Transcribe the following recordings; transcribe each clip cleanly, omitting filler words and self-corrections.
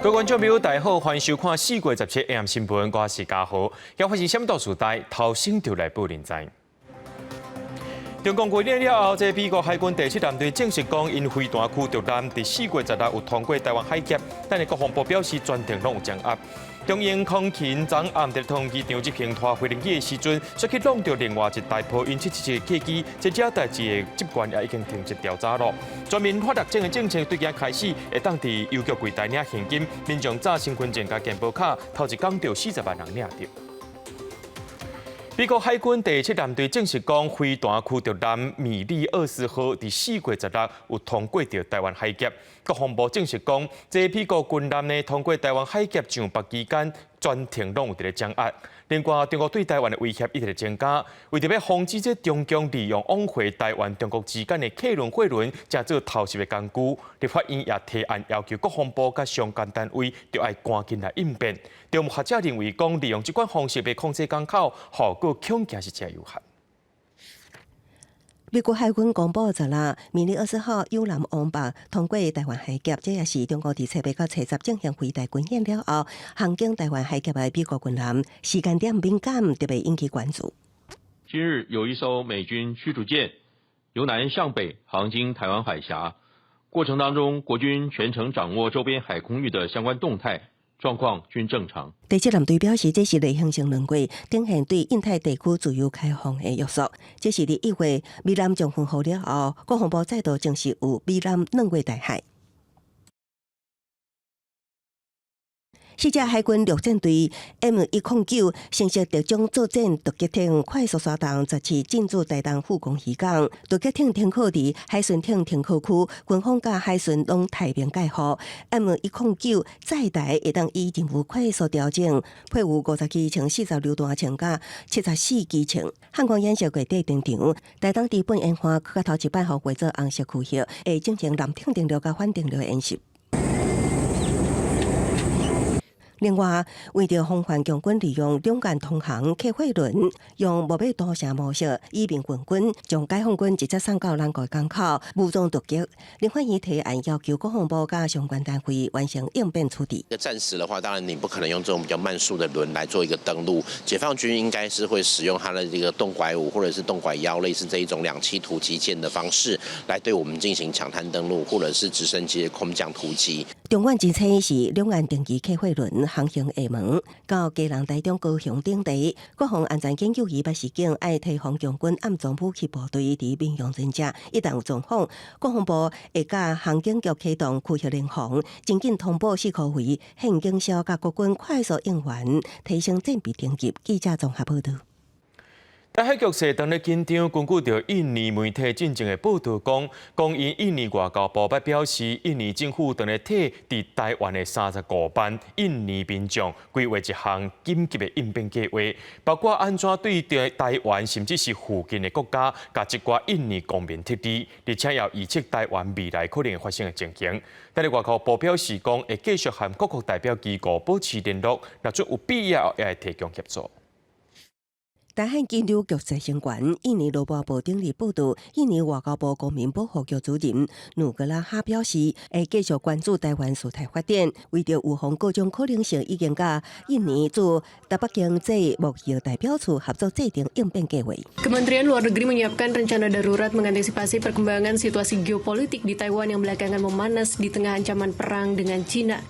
各位觀眾朋友，大家好，歡迎收看4月17 AM 新聞，我是嘉豪。要發生啥物大事代，頭先就來報您知。中共軍演了後，這美國海軍第七艦隊證實講，𪜶飛彈驅逐艦佇4月16有通過臺灣海峽，但是國防部表示全程攏有掌握。中英空勤昨暗佇桃園機場執行拖飛行機的時陣，煞去挵著另外一台波音777客機，這這代誌的職員也已經停職調查咯。全民發六種的政策對今開始會當佇郵局櫃台領現金，民眾紮身份證佮健保卡，頭一工就40萬人領著。美國海軍第七艦隊證實講，飛彈驅逐艦米利厄斯號佇4月16有通過著臺灣海峽。國防部證實講，這美國軍艦呢通過臺灣海峽上北期間，全程攏有佇咧掌握。另外，中國對臺灣的威脅一直增加，為著欲防止這中共利用往回臺灣、中國之間的客輪、貨輪，成做偷襲的工具，立法院也提案要求國防部佮相關單位，著愛趕緊來應變。中學者認為講，利用這款方式來控制港口，效果恐驚是誠有限。美國海軍公布十六，米利厄斯號誘藍王八通過臺灣海峽，這也是中國佇7月到7十進行飛彈軍演了後，航經臺灣海峽的美國軍艦，時間點敏感，特別引起關注。今日有一艘美軍驅逐艦由南向北航經臺灣海峽，過程當中，國軍全程掌握周邊海空域的相關動態。狀況均正常。第七艦隊表示，這是例行性輪過，展現對印太地區自由開放的約束。這是佇1月美艦將軍號了後，國防部再度證實有美艦橫過台海。四隻海軍陸戰隊 M109新式特種作戰突擊艇快速沙動，17進駐台東富岡漁港。突擊艇停靠佇海巡艇停靠區，軍方佮海巡攏太平蓋好。M109載台會當依任務快速調整，配有50支槍、40榴彈槍佮74支槍。漢光演習月底登場，台東佇本沿岸閣較頭一擺予劃做紅色區域，會進行艦艇登陸佮反登陸演習。另外，為著防範共軍利用兩岸通航客貨輪，用木馬屠城模式以民混軍，將解放軍直接送到咱國港口，武裝突擊。立法院提案要求國防部佮相關單位完成應變處置。暫時的話，當然你不可能用這種比較慢速的輪來做一個登陸，解放軍應該是會使用它的這個動拐5或者是動拐1，類似這一種兩棲突擊艦的方式，來對我們進行搶灘登陸，或者是直升機的空降突擊。中遠之稱是兩岸定期客貨輪航行廈門到基隆、台中、高雄等地，國防安全研究院捌示警，愛提防共軍暗裝武器部隊佇民用船隻，一旦有狀況，國防部會佮航警局啟動區域聯防，緊緊通報四箍圍，憲警消佮國軍快速應援，提升戰備等級。記者綜合報導。台海局勢當咧緊張，根據著印尼媒體進前的報導講，講𪜶印尼外交部捌表示，印尼政府當咧替佇臺灣的35萬印尼民眾規劃一項緊急的應變計劃，包括按怎對臺灣甚至是附近的國家，共一寡印尼公民撤離，而且也預測臺灣未來可能會發生的情形。但是外交部表示講，會繼續和各國代表機構保持聯絡，若準有必要，也會提供協助。台海緊張局勢升懸，印尼羅報報頂日報導，印尼外交部公民保護局主任努格拉哈表示，會繼續關注臺灣事態發展，為著預防各種可能性，已經佮印尼駐台北經濟貿易代表處合作制定應變計劃。 Kementerian Luar Negeri menyiapkan rencana darurat mengantisipasi perkembangan situasi geopolitik di Taiwan yang belakangan memanas di tengah ancaman perang dengan China.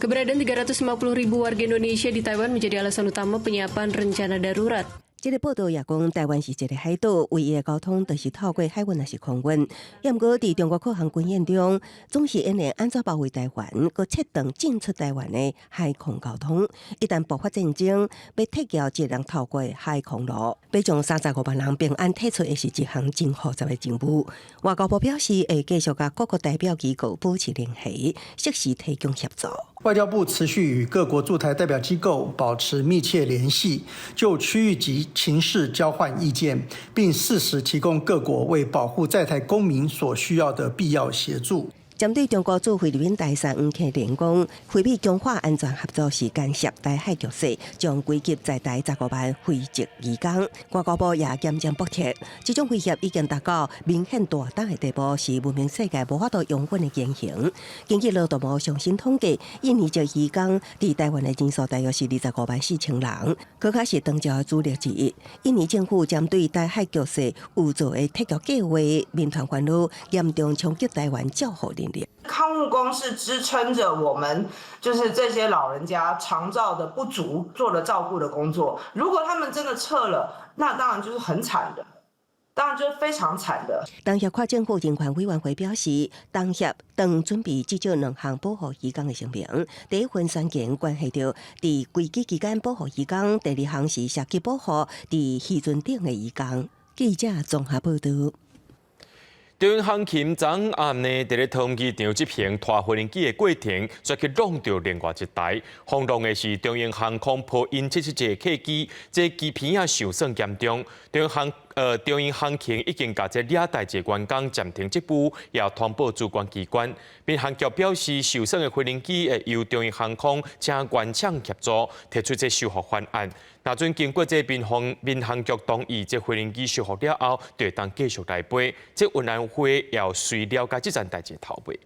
Keberadaan 350 ribu warga Indonesia di Taiwan menjadi alasan utama penyiapan rencana darurat. 這个報導也講，臺灣是一個海島，唯一的交通就是透過海運抑是空運。也毋過，佇中國酷航軍演中，總是演練按怎包圍臺灣，閣切斷進出臺灣的海空交通。一旦爆發戰爭，欲撤僑只能透過海空路，欲將35萬人平安撤出，會是一項真複雜的任務。外交部表示，會繼續佮各國代表機構保持聯繫，適時提供協助。外交部持續與各國駐台代表機構保持密切聯繫，就區域及情勢交換意見，並適時提供各國為保護在台公民所需要的必要協助。針對中國駐菲律賓大使黃克連講，菲美強化安全合作是干涉台海局勢，將歸結在台15萬菲籍移工。外交部也嚴正駁斥，這種威脅已經達到明顯大膽的地步，是文明世界無法度容忍的言行。根據勞動部上新統計，印尼籍移工佇台灣的人數大約是25萬4千人，閣較是當朝的主力之一。印尼政府針對台海局勢有做的撤僑計劃，民團煩惱嚴重衝擊台灣照護能力。看護工是支撐着我們，就是這些老人家長照的不足，做了照顧的工作。如果他們真的撤了，那當然就是很慘的，當然就是非常慘的。東協跨政府人權委員會表示，東協正準備至少兩項保護移工的聲明。第一份宣言關係著佇危機期間保護移工，第二項是社區保護佇漁船頂的移工。記者綜合報道。長榮航勤昨暗呢，佇咧桃園機場執行拖飛行機的過程，煞去挵著另外一台，轟動的是長榮航空波音777客機，這機坪仔受損嚴重。長榮航勤已經共這兩台一個員工暫停職務，也通報主管機關。民航局表示，受損的飛行機會由長榮航空請原廠協助提出這修復方案。若準經過這民航局同意，這飛行機修復了後，就會當繼續來飛。這運安會也隨了解這件代誌頭尾。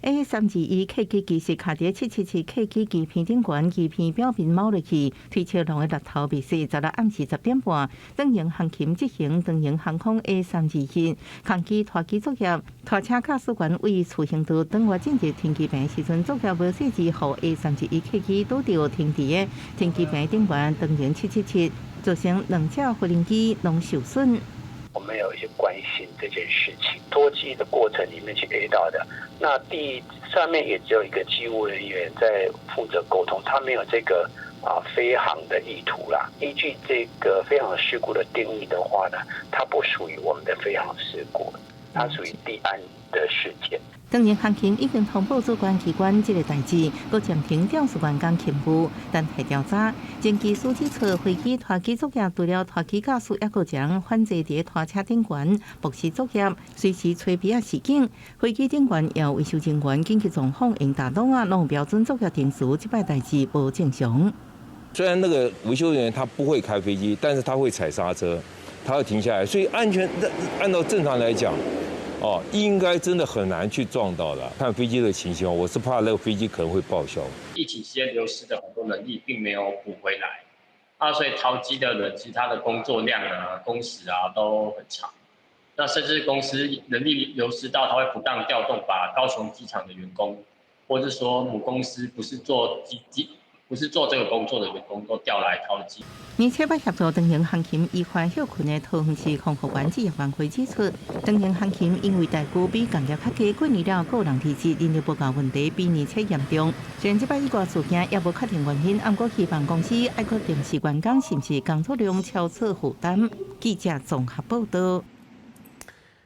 A321客機機師卡佇777客機機坪頂懸，機坪表面貓落去，推測兩个獵頭未死。十六暗時10點半，長榮航勤執行長榮航空 A321空機拖機作業，拖車駕駛員為自行道轉彎進入停機坪時陣，作業無細緻，予 A321客機拄著停佇的停機坪頂懸長榮七七七，造成兩架飛行機攏受損。我們有一些關心這件事情，拖機的過程裡面去 A 到的，那地上面也只有一個機務人員在負責溝通，他沒有這個飛航的意圖啦。依據這個飛航事故的定義的話呢，它不屬於我們的飛航事故，它屬於地安的事件。長榮航勤已經通報主管機關這个代誌，閣暫停調士員工勤務，等待調查。前機師指出，飛機拖機作業除了拖機駕駛，抑閣將反坐佇拖車頂懸，目視作業，隨時吹鼻仔示警。飛機頂懸要維修人員緊急狀況用大腦啊，攏有標準作業程序，這擺代誌無正常。雖然那個維修人員他不會開飛機，但是他會踩剎車，他會停下來，所以安全按照正常來講，哦，應該真的很難去撞到的。看飛機的情形，我是怕那個飛機可能會報銷。疫情期間流失的很多人力並沒有補回來，啊，所以淘機的人其實他的工作量啊、工時啊都很長。那甚至公司人力流失到，他會不當調動，把高雄機場的員工，或者說母公司不是做機機。不是做這個工作的員工都調來淘機。而且，捌協助長榮航勤依法休睏的桃園市空服員職業聯會指出，長榮航勤因為待遇比工業較低，過年了個人離職，人力無夠問題比年初嚴重。雖然這擺意外事件猶無確定原因，毋過希望公司愛閣重視員工是毋是工作量超出負擔。記者綜合報道。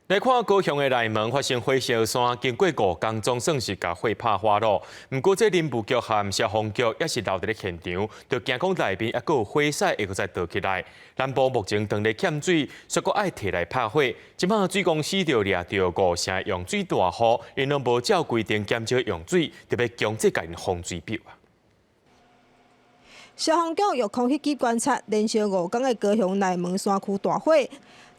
來看高雄的內門發生火燒山，經過5工，總算是共火拍化咯。毋過這林務局和消防局也是留佇咧現場，就驚講內面猶閣有火勢會閣再著起來。南部目前當咧欠水，煞閣愛提來拍火。這擺水公司就掠著五成用水大戶，𪜶攏無照規定減少用水，就欲強制共𪜶封水表啊。消防局用空氣機觀察，連續5工的高雄內門山區大火。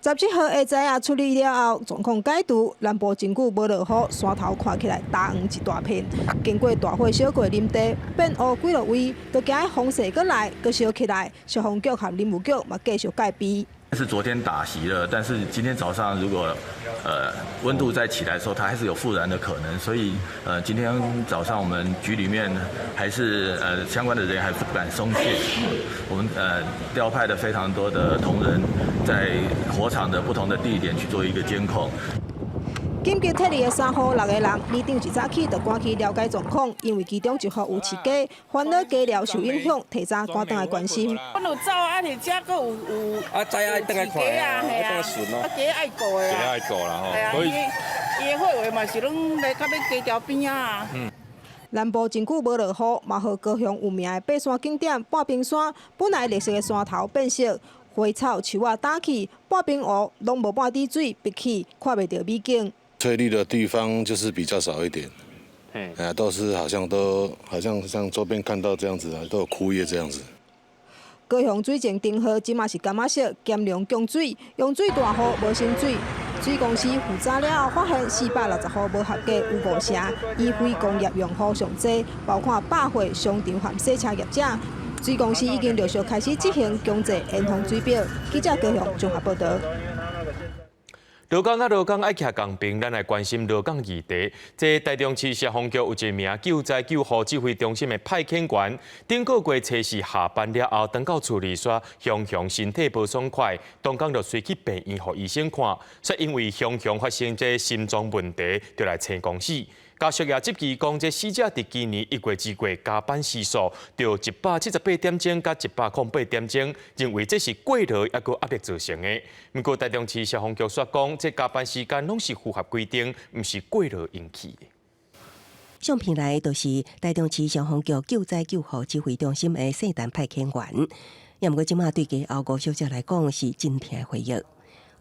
17號下晝啊處理了後，狀況解除。南部真久無落雨，山頭看起來焦黃一大片。經過大火燒過林地，變烏幾落位，就驚風勢閣來，閣燒起來。消防局和林務局嘛繼續戒備。是昨天打熄了，但是今天早上如果溫度再起來的時候，它還是有復燃的可能，所以今天早上我們局裡面還是相關的人員還是不敢鬆懈，我們調派了非常多的同仁在火場的不同的地點去做一個監控。緊急撤離的三戶六個人，里長一早起就趕去了解狀況，因為其中一戶有飼雞，煩惱雞寮受影響，提早趕轉來關心。阮有走啊，而且閣有有啊，知愛轉來看啊，愛轉來巡咯。啊，雞愛顧的啊。雞愛顧啦吼，所以伊的火話嘛是攏來較欲雞條邊仔。南部真久無落雨，嘛予高雄有名的爬山景點半屏山，本來綠色的山頭變色，花草樹仔打去，半屏湖攏無半滴水，碧起看袂著美景。翠綠的地方就是比較少一點，哎，都是好像都好像像周邊看到這樣子啊，都有枯葉這樣子。高雄水情燈號這馬是柑仔色，兼容供水，用水大戶無薪水。水公司調查了後，發現460戶無合格，有五成以非工業用戶上濟，包括百貨、商場和洗車業者。水公司已經陸續開始執行強制延長水表。記者高雄綜合報導。羅崗啊，羅崗愛徛仝爿，咱來關心羅崗議題。這台中市消防局有一名救災救護指揮中心的派遣員，頂個月初四下班了後，轉到厝裡煞雄雄身體無爽快，當工就隨去病院予醫生看，煞因為雄雄發生這心臟問題，就來青公死。家屬也質疑講，這死者佇今年1月至月加班時數，著178點鐘佮108點鐘，認為這是過勞抑閣壓力造成的。毋過台中市消防局煞講，這加班時間攏是符合規定，毋是過勞引起的。相片內就是台中市消防局救災救護指揮中心的聖誕派遣員，也毋過這馬對家後吳小姐來講是真疼的回憶。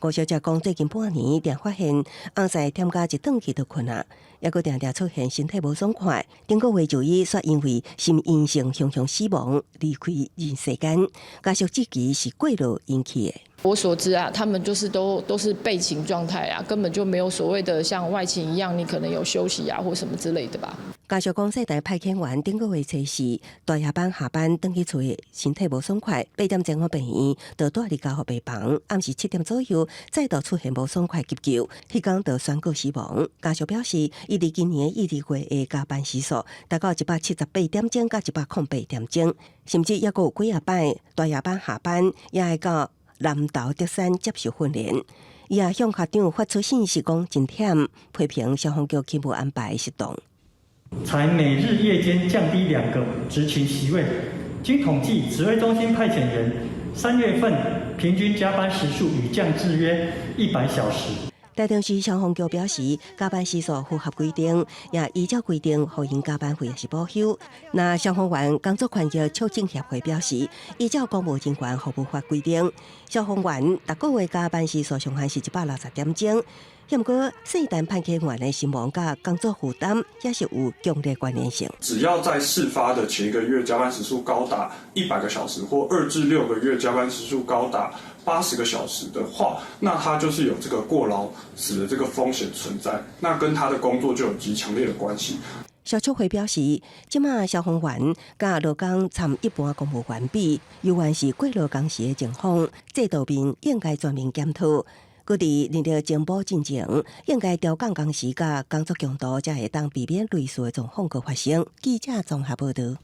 吳小姐講，最近半年定發現翁婿忝甲一轉去就睏啊，抑閣定定出現身體無爽快。頂個月就醫，煞因為心因性雄雄死亡，離開人世間。家屬質疑是過勞引起的。我所知啊，他們就是都是備勤狀態啊，根本就沒有所謂的像外勤一樣，你可能有休息啊或什麼之類的吧。家屬講，世代派遣員頂個月初四大夜班下班轉去厝，身體無爽快，8點前往病院，就蹛佇加護病房，暗時7點左右再度出現無爽快急救，彼工就宣告死亡。家屬表示，伊佇今年1、2月的加班時數達到178點鐘佮108點鐘，甚至抑閣有幾仔擺大夜班下班也會到南投竹山接受訓練。伊也向學長發出信息，講真忝，批評消防局勤務安排失當。才每日夜間降低2個執勤席位，經統計，指揮中心派遣員3月份平均加班時數已降至約100小時。台中市消防局表示，加班時數符合規定，也依照規定予𪜶加班費也是補休。那消防員工作權益促進協會表示，依照公務人員服務法規定，消防員逐個月加班時數上限是160點鐘。毋過，聖誕派遣員的死亡佮工作負擔也是有強烈關聯性。只要在事發的前一個月加班時數高達100個小時，或2至6個月加班時數高達80個小時的話，那他就是有這個過勞死的這個風險存在，那跟他的工作就有極強烈的關係。消促會表示，這馬消防員佮勞工參一般公務員比，猶原是過勞工時的情況，制度面應該全面檢討。閣佇人力徵募進前，應該調降工時佮工作強度，才會當避免類似的狀況閣發生。記者綜合報導。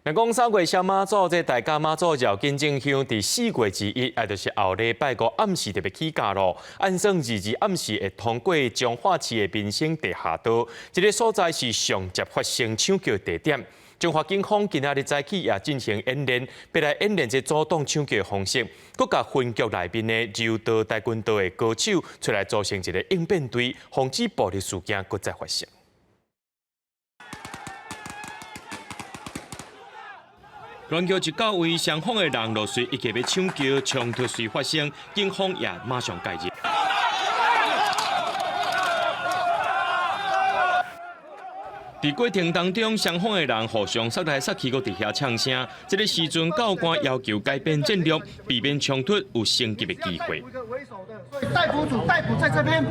若講三月小媽祖，這大甲媽祖繞境進香，佇4月1日，也就是後禮拜五暗時就欲起駕囉。按算22暗時會通過彰化市的民生地下道，這个所在是上捷發生搶劫地點。彰化警方今仔日早起也進行演練，欲來演練這阻擋搶劫方式，閣共分局內面的柔道、跆拳道的高手出來組成一个應變隊，防止暴力事件閣再發生。亂叫一到位，雙方的人陸續一起欲搶劫，衝突隨發生，警方也馬上介入。佇過程當中，雙方的人互相殺來殺去，閣佇遐嗆聲。這个時陣，教官要求改變戰略，避免衝突有升級的機會。逮捕組逮捕在這邊，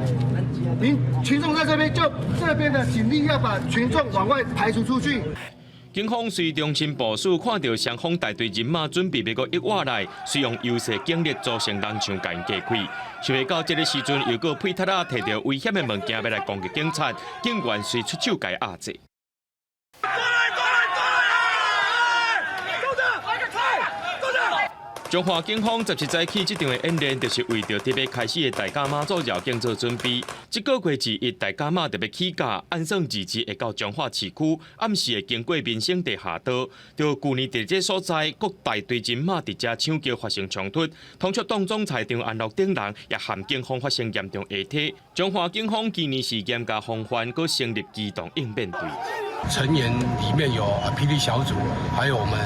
民群眾在這邊，就這邊的警力要把群眾往外排除出去。警方隨中心部署，看著雙方大隊人馬準備欲閣一挖來，使用優勢警力組成人牆共𪜶隔開。想袂到這个時陣，又閣配塔仔提著危險的物件欲來攻擊警察，警員隨出手共壓制。彰化警方17早起這場的演練，就是為著特別開始的大甲媽祖繞境做準備。這个月1日，大甲媽就欲起駕，按算22會到彰化市區，暗時會經過民生地下道。就舊年佇這所在，各大隊人馬佇遮搶劫發生衝突，通緝黨總裁張安樂等人也和警方發生嚴重下體。彰化警方今年是嚴格防範，閣成立機動應變隊。成員裡面有霹靂小組，還有我們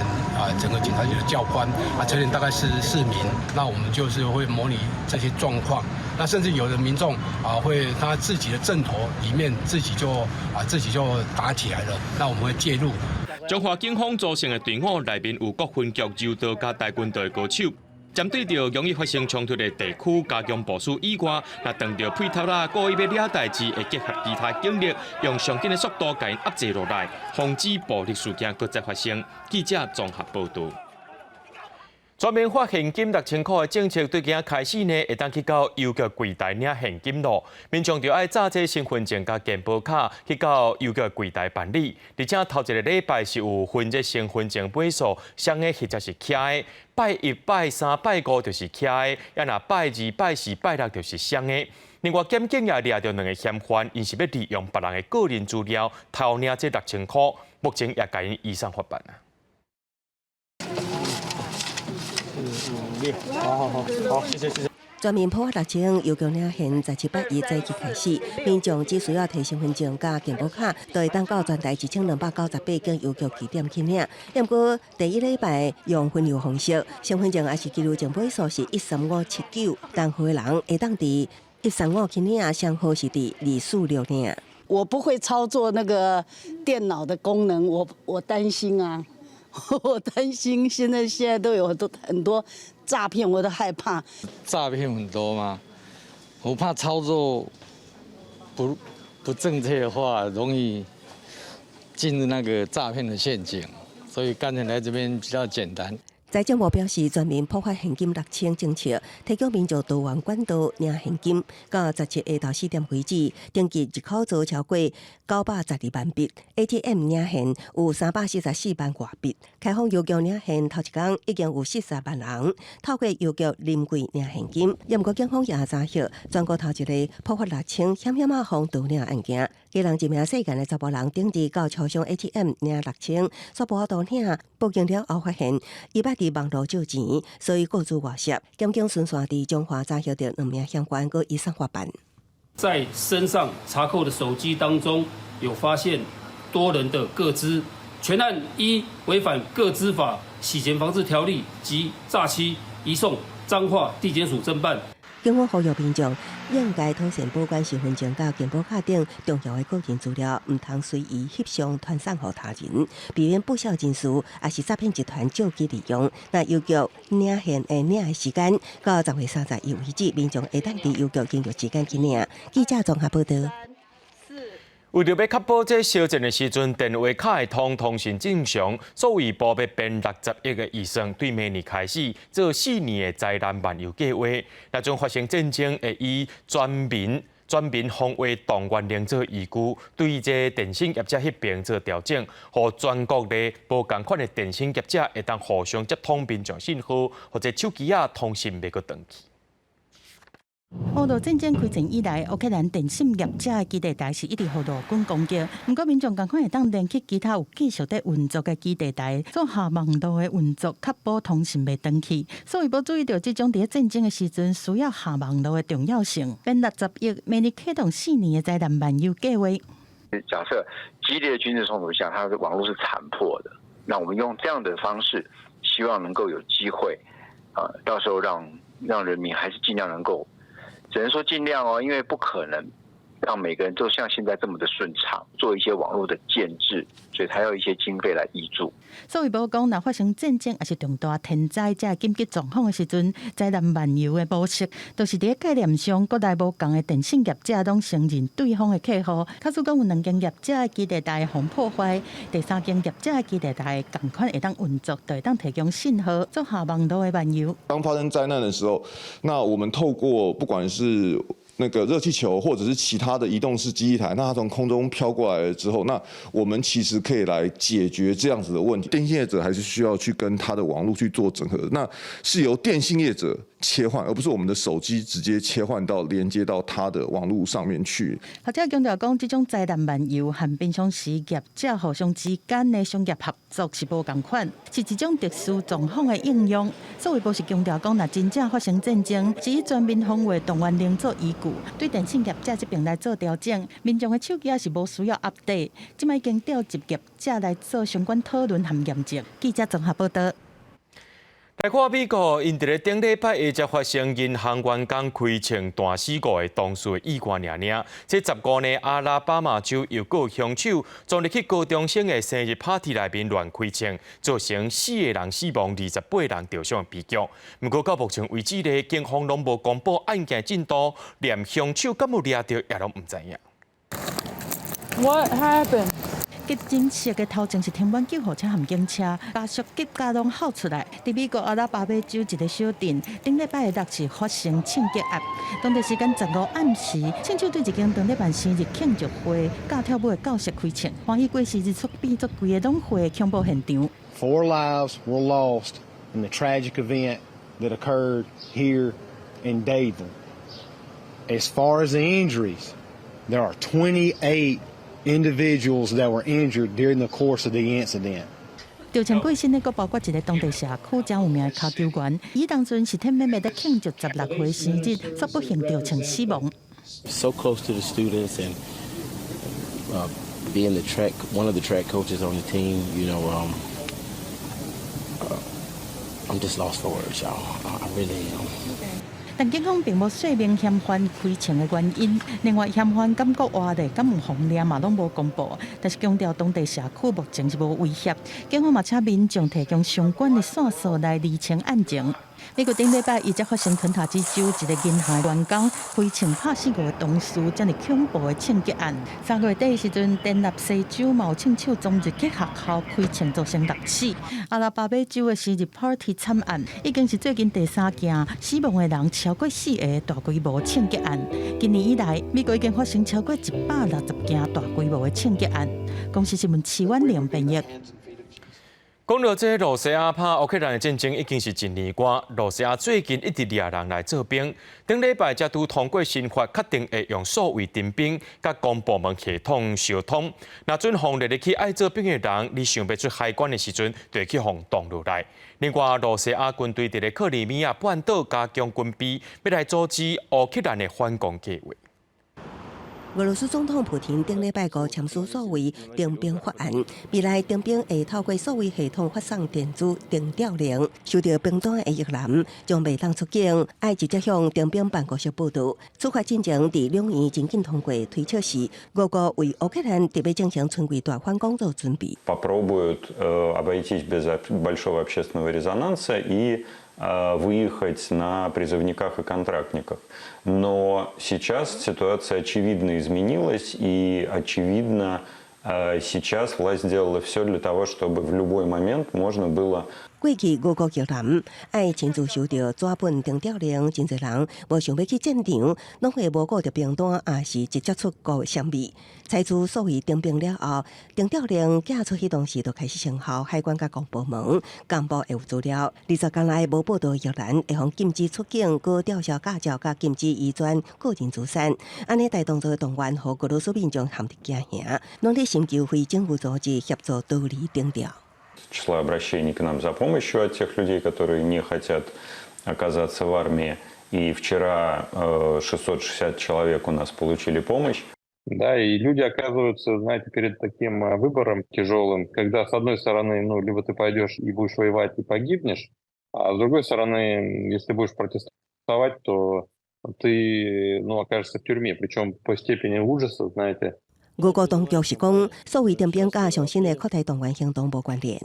整個警察局的教官，成員大概44名。那我們就是會模擬這些狀況，那甚至有的民眾啊，會他自己的陣頭裡面自己就啊自己就打起來了，那我們會介入。彰化警方組成的隊伍內面有各分局柔道佮跆拳道的高手，針對著容易發生衝突的地區加強部署以外，若當著配頭仔故意欲惹代誌，會結合其他警力，用上緊的速度共𪜶壓制落來，防止暴力事件閣再發生。記者綜合報導。全面發現金六千箍的政策對今仔開始呢，會當去到郵局櫃台領現金囉。民眾就愛紮這身份證佮健保卡去到郵局櫃台辦理。而且頭一个禮拜是有分這身份證尾數，雙的或者是徛的。拜一、拜三、拜五就是徛的，啊若拜二、拜四、拜六就是雙的。另外，檢警也掠著兩个嫌犯，𪜶是欲利用別人的個人資料偷領這六千箍，目前也共𪜶移送法辦啊。五六，好好好，好，謝謝謝謝。全面普發六千，郵局領現十七八一早起開始，民眾只需要提身份證佮健保卡，就會當到全台1298間郵局據點去領。毋過第一禮拜用分流方式，身份證抑是居留證尾數是13579，單號的人會當佇135去領，雙號是佇246領。我不會操作那個電腦的功能，我擔心啊。我擔心現在都有很多很多詐騙，我都害怕。詐騙很多嗎？我怕操作不正確的話，容易進入那個詐騙的陷阱，所以乾脆來這邊比較簡單。財政部表示，全面普發現金6000政策，提供民眾多元管道領現金，到17下晝4點為止，登記入口做超過912萬筆，ATM 領現有344萬外筆。開放郵局領現頭一工已經有40萬人透過郵局臨櫃領現金。毋過警方也查獲全國頭一个普發6000險險仔予盜領案件。基隆一名細漢的查埔人頂日到超商 ATM 領6000，煞無法度領，報警了後發現伊捌佇網路借錢，所以個資外洩。檢警循線佇彰化查獲著兩名嫌犯，閣移送法辦。在身上查扣的手機當中，有發現多人的個資，全案依違反個資法、洗錢防治條例及詐欺，移送彰化地檢署偵辦。警方呼籲民眾應該妥善保管身份證佮健保卡等重要的個人資料，毋通隨意翕相傳送予他人，避免不肖人士抑是詐騙集團借機利用。若郵局領現的領的時間到10月31為止，民眾會當佇郵局營業時間去領。記者綜合報導。為著欲確保這相戰的時陣，電話卡會通通訊正常，數位部欲編60億的預算，對明年開始做4年的災難漫遊計劃。若陣發生戰爭，會以全民防衛動員令做依據，對這電信業者彼邊做調整，予全國的無仝款的電信業者會當互相接通民眾信號，予這手機仔通訊袂閣斷去。烏俄戰爭開戰以來，烏克蘭電信業者的基地台是一直予俄軍攻擊。毋過民眾仝款會當連去其他有繼續佇運作的基地台做下網路的運作，確保通訊袂斷去。所以，無注意著這種佇咧戰爭的時陣需要下網路的重要性。編60億，明年啟動4年的災難漫遊計劃。假設激烈的軍事衝突下，它的網路是殘破的，那我們用這樣的方式，希望能夠有機會，啊，到時候讓人民還是盡量能夠。只能說盡量哦，因為不可能讓每個人都像現在這麼的順暢，做一些網絡的建置，所以才要一些經費來挹注。所以無講，若發生戰爭抑是重大天災這緊急狀況的時陣，災難漫遊的模式，就是佇咧概念上，國內無仝的電信業者攏承認對方的客戶。假使講有兩間業者的基地台予破壞，第三間業者的基地台仝款會當運作，就會當提供信號做下網路的漫遊。當發生災難的時候，那我們透過不管是那個熱氣球，或者是其他的移動式基地台，那它從空中飄過來了之後，那我們其實可以來解決這樣子的問題。電信業者還是需要去跟他的網絡去做整合，那是由電信業者切換，而不是我們的手機直接切換到連接到他的網絡上面去。學者強調講，這種災難漫遊和平常時業者互相之間的商業合作是無仝款，是一種特殊狀況的應用。所以，無是強調講，若真正發生戰爭，是以全民防衛動員令做依據，對電信業者這邊來做調整。民眾的手機也是無需要 update，這擺已經調集業者來做相關討論和驗證。記者綜合報導。來看美國，𪜶佇咧頂禮拜下才發生銀行員工開槍彈死五个同事的意外爾爾。這15年阿拉巴馬州又閣有兇手，昨日去高中生的生日 party 內面亂開槍，造成四个人死亡、28人受傷的悲劇。毋過到目前為止咧，警方攏無公布案件進度，連兇手敢有掠著也攏毋知影。 What happened？急診室的頭前是停滿救護車和警車，家屬急甲攏吼出來。佇美國阿拉巴馬州一个小鎮，頂禮拜六是發生槍擊案。當地時間15暗時，槍手對一間當咧辦生日慶祝會，佮跳舞的教室開槍，歡喜過生日出變做規个攏會恐怖現場。 Four lives were lost in the tragic event that occurred here in Dadeville. As far as the injuries, there are 28 individuals that were injured during the course of the incident. 著槍過身的，閣包括一个當地社區誠有名的跤球員，伊當陣是忝欲欲咧慶祝16歲生日，卻不幸著槍死亡。 So close to the students and being one of the track coaches on the team, I'm just lost for words, y'all. I really am. 但警方並無說明嫌犯開槍的原因，另外嫌犯敢閣活咧，敢有予掠嘛，攏無公布。但是強調當地社區目前是無威脅，警方嘛請民眾提供相關的線索來釐清案情。美國頂禮拜一才發生肯塔基州一个銀行員工開槍拍死五个同事，這爾恐怖的槍擊案。3月底的時陣，田納西州嘛有槍手衝入去學校開槍造成六死。阿拉巴馬州的生日 party 慘案，已經是最近第三件死亡的人超過四个大規模槍擊案。今年以來，美國已經發生超過160件大規模的槍擊案。公視新聞徐婉玲編譯。講到這羅西亞拍烏克蘭的戰爭已經是一年外，羅西亞最近一直掠人來做兵。頂禮拜才拄通過新法，確定會用數位徵兵，佮公部門系統相通。若準予列入去愛做兵的人，你想欲出海關的時陣，就會去予擋落來。另外，羅西亞軍隊佇咧克里米亞半島加強軍備，欲來阻止烏克蘭的反攻計畫。俄羅斯總統普廷頂禮拜五簽署數位徵兵法案，未來徵兵會透過數位系統發送電子徵調令，收到兵單的役男將袂當出境，愛直接向徵兵辦公室報到。此法進前佇兩院真緊通過，推測是俄國為烏克蘭特別進行春季大反攻做準備。 Попробуют обойтись без большого общественного резонанса и выехать на призывниках и контрактниках. Но сейчас ситуация очевидно изменилась, и очевидно, сейчас власть сделала все для того, чтобы в любой момент можно было 過去俄國役男愛親自收著紙本徵調令，真濟人無想欲去戰場，攏會無顧著兵單，抑是直接出國相避。採取數位徵兵了後，徵調令寄出彼當時就開始生效，海關佮公部門公布會有資料。20天內無報到役男會予禁止出境，閣吊銷駕照，佮禁止移轉個人資產。按呢大動作的動員，予俄羅斯民眾陷入驚嚇，攏咧尋求非政府組織協助逃離徵調。 Числа обращений к нам за помощью от тех людей, которые не хотят оказаться в армии. И вчера 660 человек у нас получили помощь. Да, и люди оказываются, знаете, перед таким выбором тяжелым, когда, с одной стороны, ну, либо ты пойдешь и будешь воевать и погибнешь, а с другой стороны, если будешь протестовать, то ты, ну, окажешься в тюрьме, причем по степени ужаса, знаете. 俄國當局是講，數位徵兵佮上新的擴大動員行動無關聯。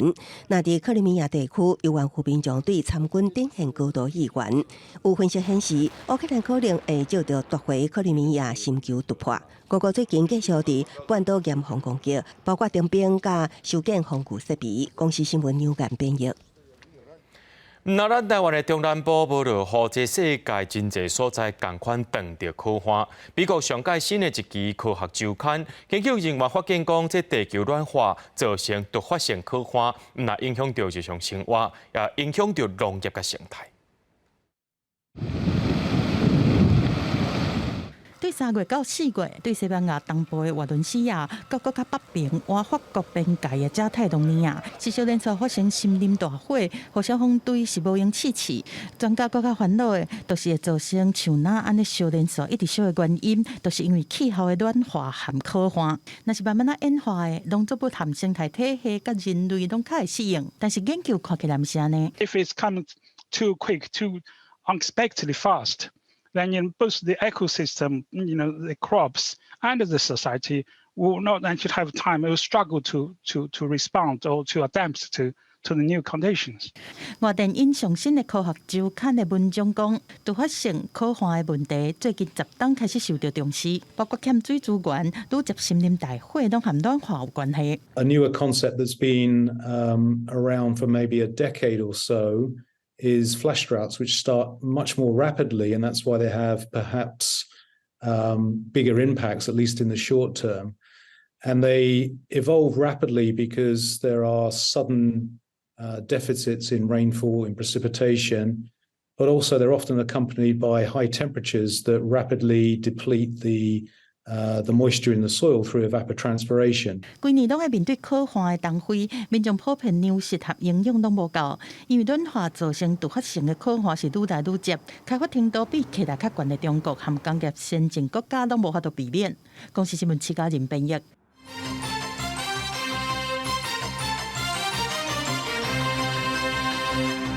若佇克里米亞地區，猶原有民眾對參軍展現高度意願。有分析顯示，烏克蘭可能會藉著奪回克里米亞尋求突破。俄國最近繼續佇半島嚴防攻擊，包括徵兵佮修建防禦設備。公視新聞牛間編譯。毋若咱台灣的中南部無落雨，這世界真濟所在仝款凍著苦旱。美國上蓋新的一期科學週刊，研究人員發現講，這地球暖化造成突發性苦旱，毋若影響著日常生活，也影響著農業佮生態。對3月到4月，對西班牙東部的瓦倫西亞，閣閣較北邊倚法國邊界的加泰隆尼亞，持續連續發生森林大火，予消防隊是無閒試試。專家閣較煩惱的，就是會造成像若按呢燒連續一直燒的原因，就是因為氣候的暖化和苦旱。若是慢慢仔演化的，農作物和生態體系佮人類攏較會適應。但是研究看起來毋是按呢。 If it's coming Too quick, too unexpectedly fast, then in both the ecosystem, the crops and the society will not actually have time, will struggle to respond or to adapt to the new conditions. 外電引上新的科學週刊的文章講，突發性洘旱的問題最近10冬開始受到重視，包括欠水資源、愈捷森林大火，攏和暖化有關係。 A newer concept that's been around for maybe a decade or so is flash droughts, which start much more rapidly, and that's why they have perhaps bigger impacts, at least in the short term. And they evolve rapidly because there are sudden deficits in rainfall, in precipitation, but also they're often accompanied by high temperatures that rapidly deplete the moisture in the soil through evapotranspiration. 規年攏愛面對洘旱的東非，民眾普遍糧食和營養攏無夠，因為暖化造成突發性的洘旱是愈來愈捷，開發程度比起來較懸的中國和工業先進國家攏無法度避免。公視新聞徐嘉仁編譯。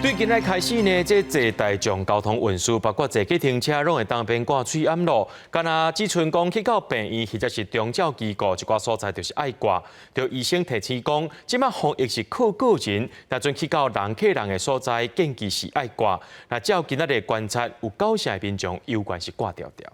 對今仔開始呢，這坐大眾交通運輸，包括坐計程車，攏會當免掛喙罨囉。敢若只賰講去到病院或者是長照機構，一寡所在就是愛掛。著醫生提醒講，這擺防疫是靠個人，若陣去到人擠人的所在，建議是愛掛。若照今仔日觀察，有九成的民眾猶原是掛牢牢。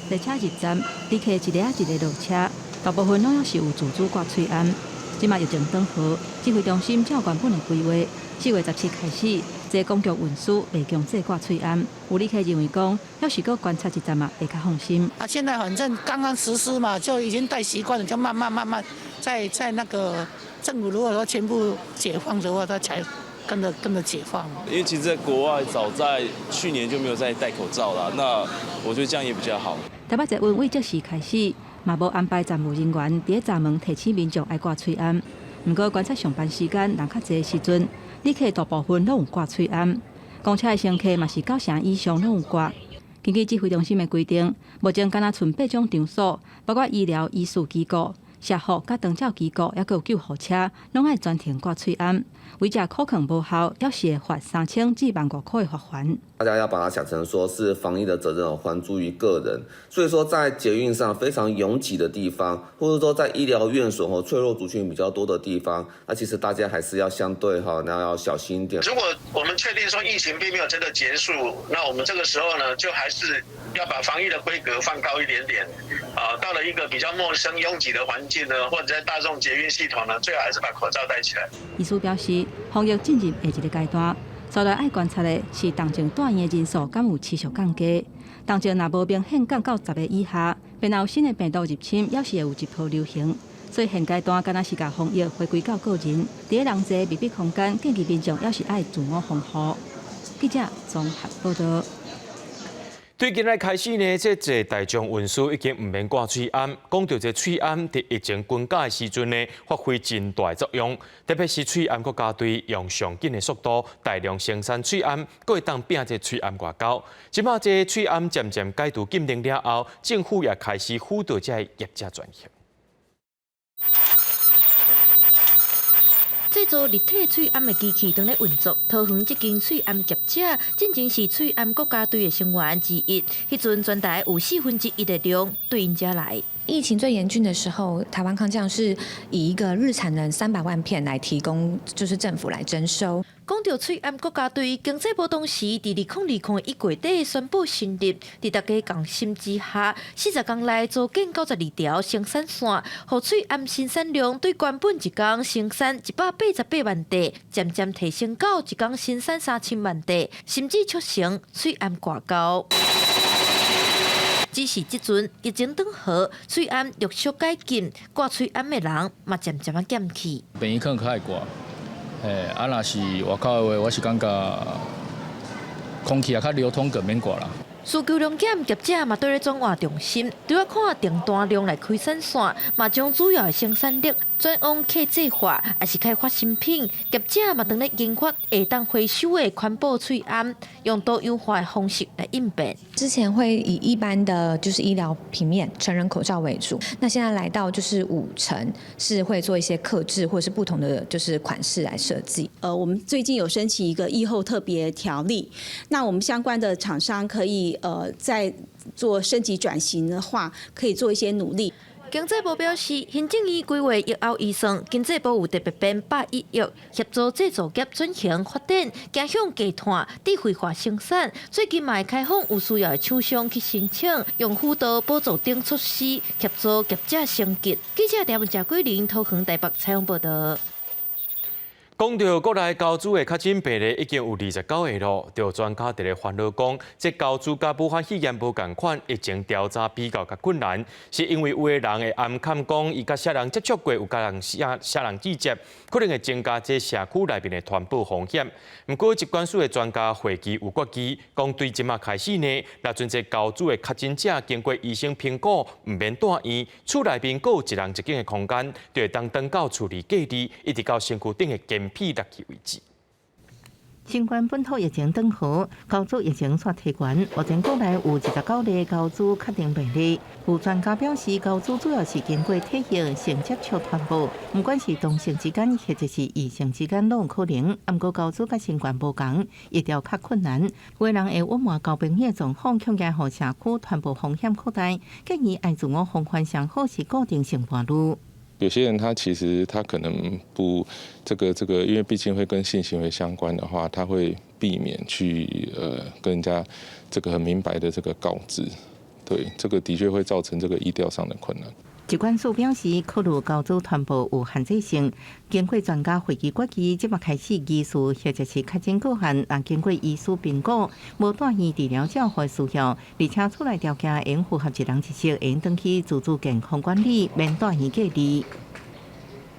列車入站，旅客一个仔一个落車，大部分攏猶是有自主掛喙罨。這擺疫情轉好，指揮中心照原本的規劃，4月17開始，坐公共運輸袂強制掛喙罨。有旅客認為講，猶是閣觀察一陣仔，會較放心。啊，現在反正剛剛實施嘛，就已經戴習慣了，就慢慢慢慢在那個政府如果說全部解放的話，他才跟着解放。因為其實在國外早在去年就沒有再戴口罩了，那我覺得這樣也比較好。台北捷運為這時開始，嘛無安排站務人員佇咧閘門提醒民眾愛掛喙罨。毋過觀察上班時間人較濟時陣，旅客大部分攏有掛喙罨。公車的乘客嘛是九成以上攏有掛。根據指揮中心的規定，目前敢若賰八種場所，包括醫療、醫事機構、社福佮長照機構，猶閣有救護車，攏愛全程掛喙罨。違者口囥無效，猶是會罰3000至1萬5塊的罰鍰。大家要把它想成說是防疫的責任還諸於個人，所以說在捷運上非常擁擠的地方，或者說在醫療院所和脆弱族群比較多的地方，那其實大家還是要相對哈，那要小心一點。如果我們確定說疫情並沒有真的結束，那我們這個時候呢，就還是要把防疫的規格放高一點點。啊，到了一個比較陌生擁擠的環境呢，或者在大眾捷運系統呢，最好還是把口罩戴起來。醫師表示，防疫進入下一個階段。接來愛觀察的是重症住院的人數敢有持續降低。重症若無明顯降到10个以下，便有新的病毒入侵，猶是會有一波流行。所以現階段敢若是共防疫回歸到個人，佇咧人濟密閉空間，建議民眾猶是愛自我防護。記者綜合報道。對今仔開始呢，這坐大眾運輸已經毋免掛喙罨。講著這喙罨佇疫情軍加的時陣呢，發揮真大的作用。特別是喙罨國家隊用上緊的速度大量生產喙罨，閣會當拚這喙罨外交。這擺這喙罨漸漸解除禁令了後，政府也開始輔導這个業者轉型。製造立體喙罨的機器正咧運作，桃園這間喙罨業者，進前是喙罨國家隊的成員之一。彼陣全台有1/4的量對𪜶遮來。疫情最嚴峻的時候，台灣抗將是以一個日產能300萬片來提供，就是政府來徵收。講著喙罨國家隊，經濟部當時佇2020年1月底宣布成立，佇大家共心之下，40工內組建92條生產線，予喙罨生產量對原本一工生產188萬塊，漸漸提升到一工生產3000萬塊，甚至促成喙罨外交。只是這陣疫情轉好，喙罨陸續解禁，掛喙罨的人嘛漸漸仔減去。病院可能較愛掛，嘿，啊，若是外口的話，我是感覺空氣也較流通，就免掛啦。需求量減，業者嘛對咧轉換重心，除了看訂單量來開產線，嘛將主要的生產力轉往客製化，抑是開發新品，業者嘛當咧研發會當回收的環保喙罨，用多樣化的方式來應變。之前會以一般的就是醫療平面成人口罩為主，那現在來到就是5成是會做一些客製或是不同的就是款式來設計。我們最近有申請一個疫後特別條例，那我們相關的廠商可以在做升級轉型的話，可以做一些努力。經濟部表示，行政院規劃疫後預算，經濟部有特別編101億，協助製造業轉型發展，走向低碳、智慧化生產。最近嘛會開放有需要的廠商去申請，用輔導補助等措施協助業者升級。記者陳文賈桂林桃園台北採訪報道。講到國內猴痘的確診病例已經有29個咯，著專家佇咧煩惱講，這猴痘佮武漢肺炎無仝款，疫情調查比較較困難，是因為有的人會掩崁講，伊佮啥人接觸過，有佮人啥啥人接觸，可能會增加這社區內面的傳播風險。毋過疾管署的專家會議有決議，講對這馬開始呢，若陣這猴痘的確診者經過醫生評估，毋免蹛院，厝內面閣有一人一間的空間，就會當轉到厝裡隔離，一直到身軀頂的健體落去為止。新冠本土疫情轉好，猴痘疫情煞提懸。目前國內有29例猴痘確定病例。有專家表示，猴痘主要是經過體液性接觸傳播，毋管是同性之間或者是異性之間，攏有可能。毋過猴痘佮新冠無仝，疫調較困難。有人會隱瞞交朋友狀況，恐驚予社區傳播風險擴大，建議愛自我防範上好是固定性伴侶。有些人他其實他可能不這個，因為畢竟會跟性行為相關的話，他會避免去跟人家這個很明白的這個告知，對，這個的確會造成這個疫調上的困難。疾管署表示，考慮猴痘傳播有限制性，經過專家會議決議，這馬開始疑似或者是確診個案，若經過醫師評估，無蹛院治療照護需要，而且厝內條件應符合一人一室，應轉去自主健康管理，免蹛院隔離。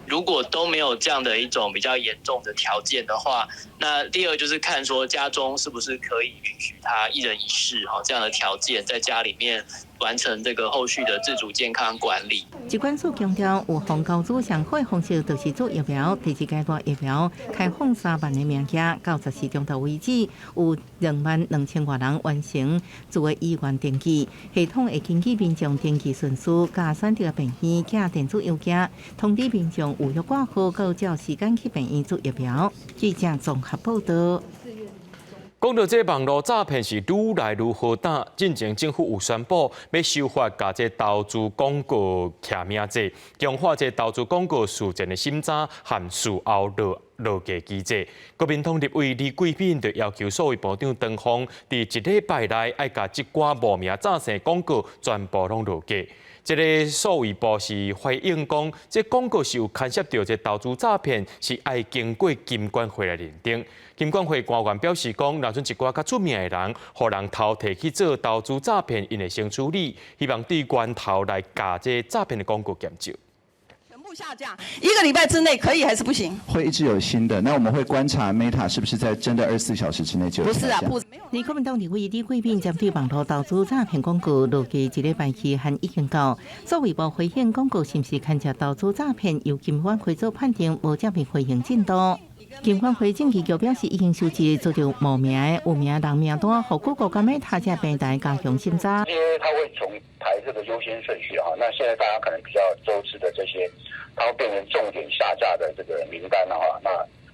如果都沒有這樣的一種比較嚴重的條件的話，那第二就是看說家中是不是可以允許他一人一室哈這樣的條件，在家裡面完成這個後續的自主健康管理。疾管署強調，預防猴痘上好的方式就是注疫苗。第二階段疫苗開放3萬個名額，到14鐘頭為止，有22,000外人完成自的意願登記。系統會根據民眾登記順序，佮選擇的病院寄電子郵件通知民眾預約掛號，閣照時間去病院注疫苗。記者綜合報道。講到這網路詐騙是愈來愈好膽，進前政府有宣布欲修法，共這投資廣告記名制，強化這投資廣告事前的審查和事後落架機制。國民黨立委李貴敏就要求數位部長唐鳳，佇一禮拜內愛共這寡無名詐騙廣告全部攏落架。這个數位部是回應講，這廣告是有牽涉著這投資詐騙，是愛經過金管會來認定。金管會官員表示講，若準一寡較出名的人，予人偷提去做投資詐騙，𪜶會先處理，希望對源頭來共這詐騙的廣告減少。全部下架，一個禮拜之內可以還是不行？會一直有新的，那我們會觀察 Meta 是不是在真的24小時之內就不是啊，不。國民黨立委李貴敏針對網路投資詐騙廣告落架一禮拜期限已經到，數位部回應廣告是毋是牽涉投資詐騙，由金管會做判定，無正面回應進度。金管會證監局表示，已經收集遭著無名的有名人名單，予谷歌佮 Meta 這平台加強審查。因為他會從排這個優先順序哈，那現在大家可能比較周知的這些，它會變成重點下架的這個名單的話，那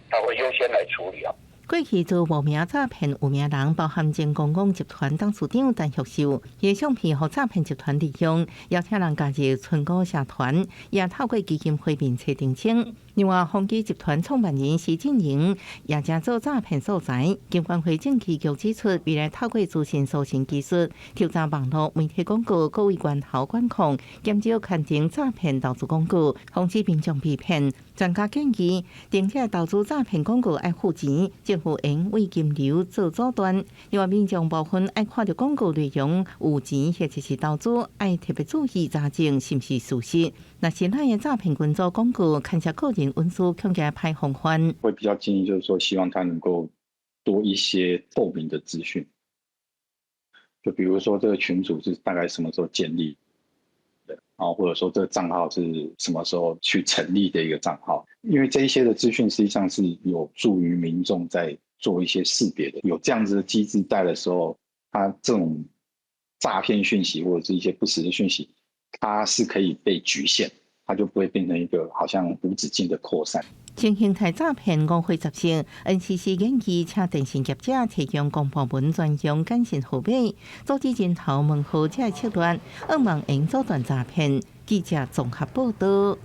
他會優先來處理啊。過去遭無名詐騙有名人，包含前公共集團董事長陳玉秀，伊的相片予詐騙集團利用，邀請人加入存股社團，也透過基金會面冊澄清。另外，宏碁集團創辦人施振榮也成做詐騙素材。金管會證期局指出，未來透過資訊搜尋技術，調查網路媒體廣告，閣為源頭管控，減少刊登詐騙投資廣告，防止民眾被騙。專家建議，停止投資詐騙廣告愛付錢，政府應為金流做阻斷。另外，民眾部分愛看著廣告內容有錢或者是投資，愛特別注意查證是毋是事實。若是咱的詐騙群組廣告牽涉個人隱私，恐驚歹防範。會比較建議，就是說，希望他能夠多一些透明的資訊。就比如說，這個群組是大概什麼時候建立的？啊，或者說這個賬號是什麼時候去成立的一個賬號，因為這一些的資訊實際上是有助於民眾在做一些識別的。有這樣子的機制在的時候，它這種詐騙訊息或者是一些不實的訊息，它是可以被局限，它就不會變成一個好像無止境的擴散。新形態詐騙五花雜色，NCC 建議請電信業者提供公部門專用簡訊號碼，阻止人頭門號這个策略，惡網用阻斷詐騙。記者綜合報道。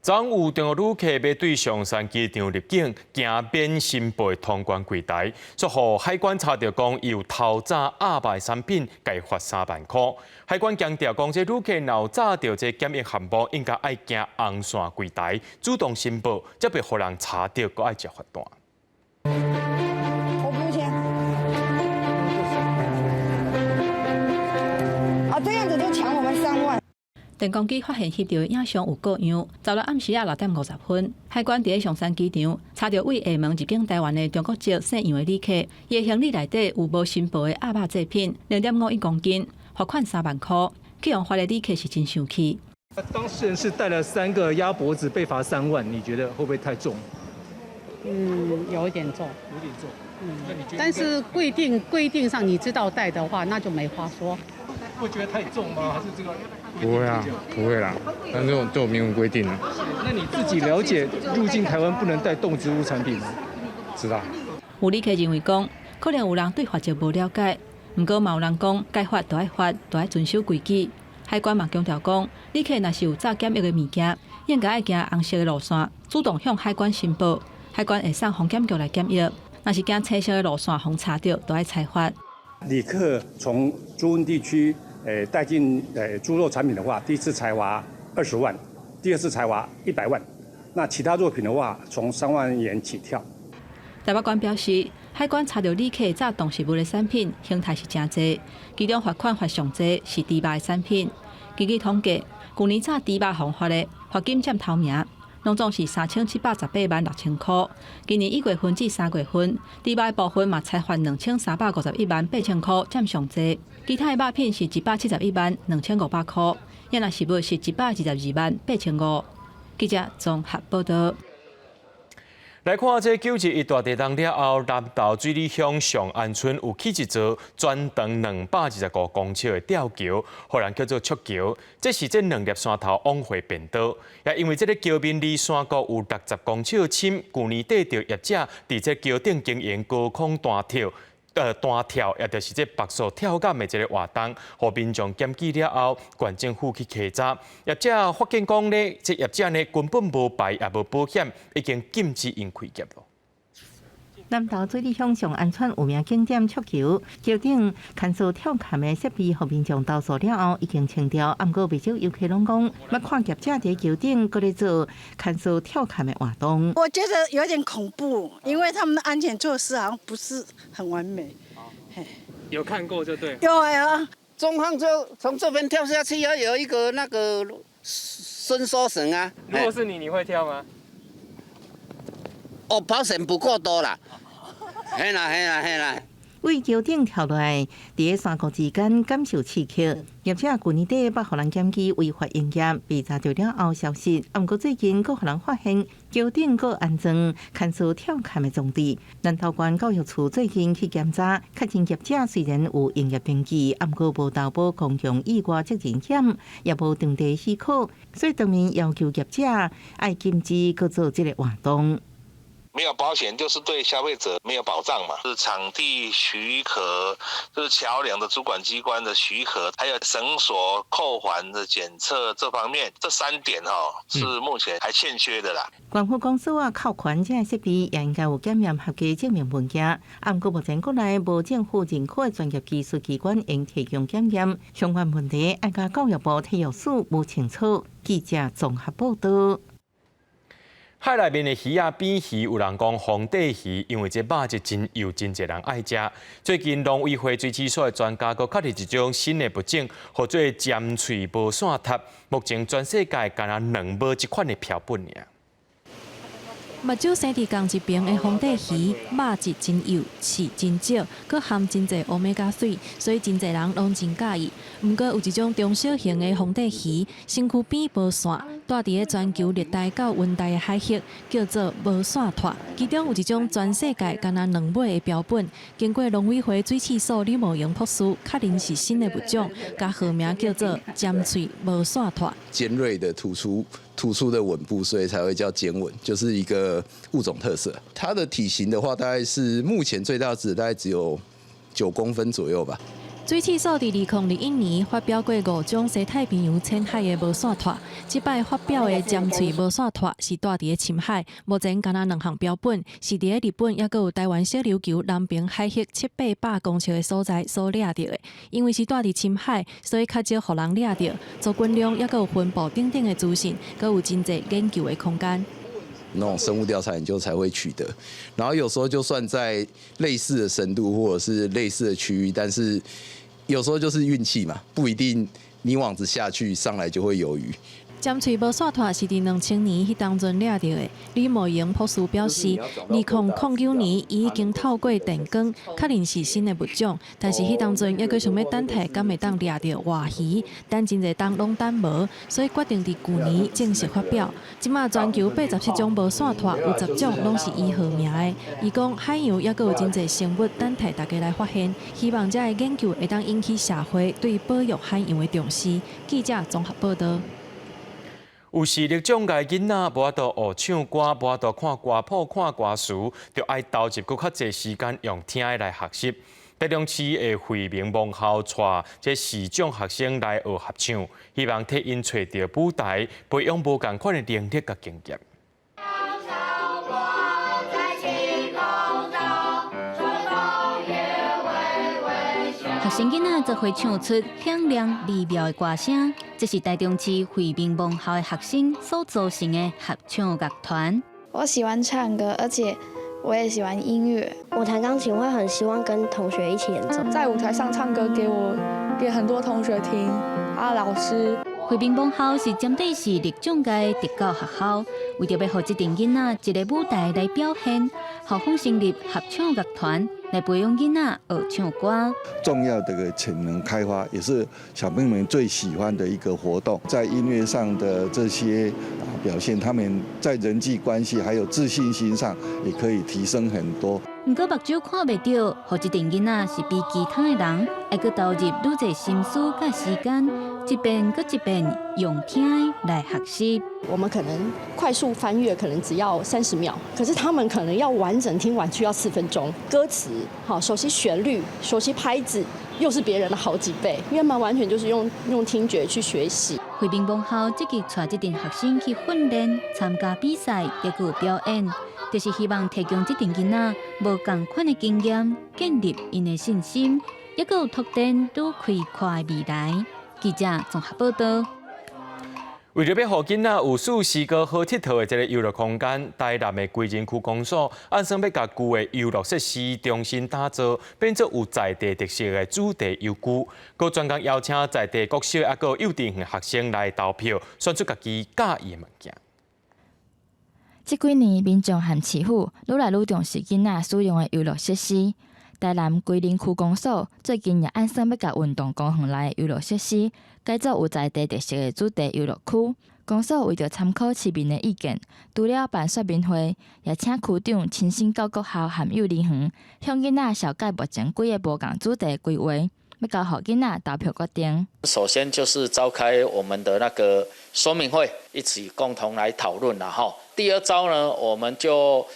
昨有中國旅客欲對松山機場入境，行免申報通關櫃台，煞予海關查著講有偷詐鴨肉產品，共罰3萬箍。海關強調講，這旅客若有詐著這檢疫項目，應該愛行紅線櫃台，主動申報，才袂予人查著，閣愛食罰單。我不簽。啊，這樣子就搶我們3萬。電光機發現翕著的影像有過樣。昨日暗時仔6點50分，海關佇咧松山機場查著對廈門入境臺灣的中國籍姓楊的旅客，伊的行李內底有無申報的鴨肉製品，0.51公斤，罰款3萬箍。去予罰的旅客是真生氣。當事人是帶了三個鴨脖子被罰3萬，你覺得會不會太重？嗯，有一點重。有點重。嗯，但是規定上你知道帶的話，那就沒話說。會覺得太重嗎？還是這個？不會啊，不會啦，但這種都有明文規定啊。那你自己了解入境台灣不能帶動植物產品嗎？知道。有旅客認為講，可能有人對罰則無了解，毋過嘛有人講，該罰就愛罰，就愛遵守規矩。海關嘛強調講，旅客若是有詐檢疫的物件，應該愛行紅色的路線，主動向海關申報，海關會送防檢局來檢疫。若是行青色的路線，予查著，就愛裁罰。旅客從豬瘟地區帶進豬肉產品的話，第一次裁罰20萬，第二次裁罰100萬。那其他肉品的話，從3萬元起跳。台北關表示，海關查著旅客詐動食物的產品，形態是誠濟，其中罰款罰上濟是豬肉的產品。根據統計，舊年詐豬肉予罰的罰金佔頭名，攏總是3778萬6千箍。今年一月份至3月份，豬肉的部分嘛裁罰2351萬8千箍，佔上濟。其他的肉品是171萬2500箍，也若食物是122萬8千五。記者綜合報道。來看這9·21大地震了後，南投水里鄉上安村有起一座全長225公尺的吊橋，予人叫做觸橋。這是這兩粒山頭往回便道，也因為這个橋面離山谷有60公尺深，舊年底就業者佇這橋頂經營高空彈跳。彈跳，也就是這縛索跳桿的這个活動，予民眾檢舉了後，縣政府去稽查，業者發現講呢，這業者呢根本無牌也無保險，已經禁止𪜶開業咯。南投水里鄉上安村有名景點觸橋，橋頂牽索跳崁的設備，予民眾投訴了後已經清掉。毋過袂少遊客攏講，捌看業者佇橋頂閣咧做牽索跳崁的活動。我覺得有點恐怖，因為他們的安全措施好像不是很完美。有看過就對。有啊。中方就從這邊跳下去，要有一個那個伸縮繩啊。如果是你，你會跳嗎？哦，保險不夠多啦。嘿啦嘿啦嘿啦！對橋頂跳落來，佇咧山谷之間感受刺激。業者舊年底捌予人檢舉違法營業，被查著了後消失。毋過最近閣予人發現橋頂閣安裝牽索跳崁的裝置。南投縣教育處最近去檢查，確認業者雖然有營業登記，毋過無投保公共意外責任險，也無場地許可，所以當面要求業者愛禁止閣做這个活動。沒有保險就是對消費者沒有保障嘛。是場地許可，就是橋梁的主管機關的許可，還有繩索扣環的檢測這方面，這三點哈是目前還欠缺的啦。縣府講索仔扣環這个設備也應該有檢驗合格證明文件，毋過目前國內無政府認可的專業技術機關應提供檢驗相關問題，愛共教育部體育署問清楚。記者綜合報道。海內面的魚仔扁魚，有人講皇帝魚，因為這肉質真幼，真濟人愛食。最近農委會水試所的專家閣確認一種新的物種，號做尖喙無線魃。目前全世界干焦兩尾這款的標本爾。目睭生佇仝一爿的皇帝魚，肉質真幼，刺真少，閣含真濟歐米伽三，所以真濟人攏真佮意。毋過有一種中小型的皇帝魚，身軀邊無線，蹛佇咧全球熱帶到溫帶的海域，叫做無線鱜。其中有一種全世界干焦兩尾的標本，經過農委會水試所李茂榮博士確認是新的物種，共號名叫做尖喙無線鱜。尖銳的突出突出的吻部，所以才會叫尖吻，就是一個物種特色。它的體型的話，大概是目前最大隻，大概只有9公分左右吧。水試所佇2021年發表過五種西太平洋淺海的無線鱜，這擺發表的尖喙無線鱜是蹛佇咧深海，目前干焦兩項標本是佇咧日本，抑閣有台灣小琉球南平海域七八百公尺的所在所掠著的。因為是蹛佇深海，所以較少予人掠著，族群量抑閣有分布等等的資訊，閣有真濟研究的空間。那種生物調查研究才會取得，然後有時候就算在類似的深度或者是類似的區域，但是有時候就是運氣嘛，不一定你網子下去上來就會有魚。尖喙無線鱜是佇2000年彼當陣掠著的。李茂榮博士表示，2009年伊已經透過電光確認是新的物種，但是彼當陣猶閣想欲等待，敢會當掠著活魚，等真濟冬攏等無，所以決定佇舊年正式發表。這馬全球87種無線鱜，有10種攏是伊號名的。伊講海洋猶閣有真濟生物等待大家來發現，希望這个研究會當引起社會對保育海洋的重視。記者綜合報道。有視力障礙囡仔無法度學唱歌，無法度看歌譜、看歌詞，就愛投入閣較濟時間用聽的來學習。台中市的惠明盲校帶這視障學生來學合唱，希望替𪜶揣著舞台，培養無仝款的能力佮經驗。學生囡仔做伙唱出響亮美妙的歌聲，這是台中市惠明盲校的學生所組成的合唱樂團。我喜歡唱歌，而且我也喜歡音樂。我彈鋼琴會很希望跟同學一起演奏，在舞台上唱歌給我給很多同學聽，還有老師。惠明盲校是針對視力障礙特教學校，為著欲予這陣囡仔一個舞台來表現，校方成立合唱樂團來培養囡仔學唱歌。重要的個潛能開發，也是小朋友們最喜歡的一個活動。在音樂上的這些表現，他們在人際關係還有自信心上，也可以提升很多。毋過目睭看袂著，予這陣囡仔是比其他的人愛閣投入愈濟心思佮時間，一遍閣一遍用聽來學習。我們可能快速翻閱，可能只要30秒，可是他們可能要完整聽完需要4分鐘。歌詞，好，熟悉旋律，熟悉拍子，又是別人的好幾倍，因為他們完全就是用聽覺去學習。惠明盲校積極帶這陣學生去訓練、參加比賽，抑閣有表演，就是希望提供這陣囡仔無仝款的經驗，建立𪜶的信心，抑閣有拓展愈開闊的未來。記者綜合報道。為著欲予囡仔有舒適閣好𨑨迌的這个遊樂空間，台南的歸仁區公所按算欲共舊的遊樂設施重新打造，變做有在地特色的主題遊具。閣專工邀請在地國小抑閣幼稚園學生來投票，選出家己佮意的物件。這幾年，民眾和市府愈來愈重視囡仔使用的遊樂設施。台南歸仁區公所最近也按算欲共運動公園內的遊樂設施改造有在地特色的主題遊樂區。公所為著參考市民的意見，除了辦說明會，也請區長親身到國校和幼兒園，向囡仔紹介目前幾个無仝主題規劃，欲交予囡仔投票決定。首先就是召開我們的那個說明會，一起共同來討論啦哈。第二招呢，我們就